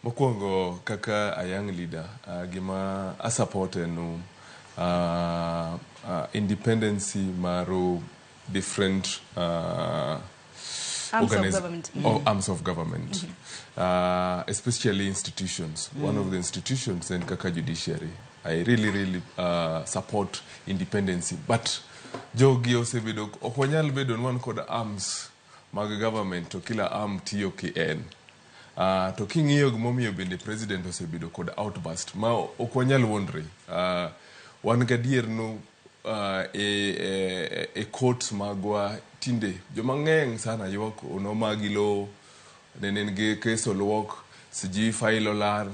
Mokwongo kaka a young leader, gima a support en independency mar different Arms of government. Oh, arms of government, especially institutions. One of the institutions en kaka judiciary. I really, really support independency, but jogi osebedo ok wanyal bedo ni wan kod arms mag government to kila arm tiyo ki en. To king'iyo gimomiyo bende president osebedo kod outburst ma ok wanyal wuondre. Wan gadier no e courts magwa tinde joma ng'eny sana ywak onomagi lowo nene en gi kes oluok sijui file olal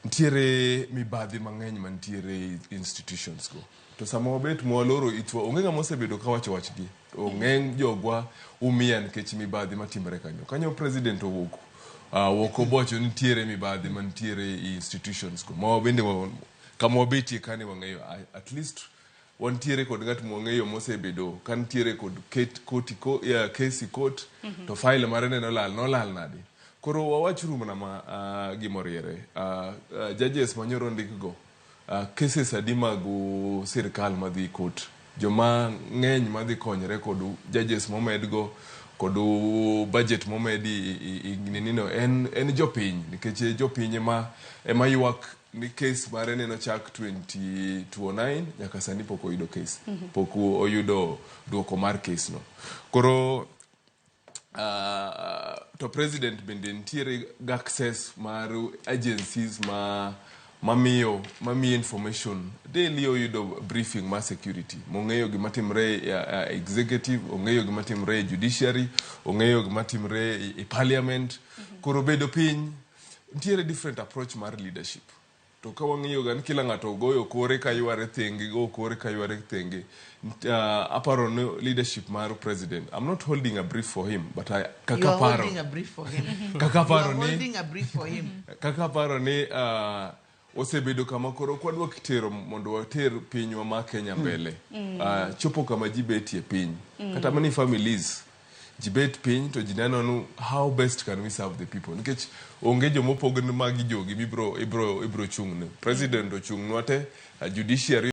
nitiere mibadhi mang'eny mantiere e institutions go to sama wabet mwaloro itwa onge ng'ama osebedo kawacho wachgi to ng'eny jogwa umia nikech mibadhi matimore kanyo kanyo president owuok wuok obocho nitiere mibadhi mantiere e institutions go ma bende kama wabetie kani wang'eyo at least wantiere kod ng'at mwang'eyo mosebedo ka nitiere kod ket, koti, ko, ya, case court to file mare neno lal nolal nade koro wawachuru mana ma gimoriere judges manyoro ndik go cases adi mag sirikal madhi court joma ng'eny madhi konyre kod judges momed go kod budget momedi i nino en jopiny nikech jopiny ema ywak ni case mare neno chak 2009 nyaka sani pok oyudo case pok oyudo duoko mar case no koro to president bende nitiere gi access mar agencies ma mamiyo information daily oyudo briefing mar security mong'eyo gima timre e executive ong'eyo gima timre e judiciary ong'eyo gima timre e parliament koro bedo piny nitiere different approach mar leadership to ka wang'iyo ga ni kila ng'ato goyo kore ka yware thenge go kore ka yware thenge aparo ni leadership mar president I'm not holding a brief for him but I, kaka You are paro holding a brief for him. Kaka You paro are ni holding a brief for him. Kaka paro ni osebedo kama koro kwadwa tero mondo water pinywa ma Kenya mbele chopo kama ji betie piny kata mani families ji bet piny to ji neno ni how best can we serve the people nikech onge jomopog magi jogi mibro ibro ibro chung'ne president ochung'nwa te judiciary.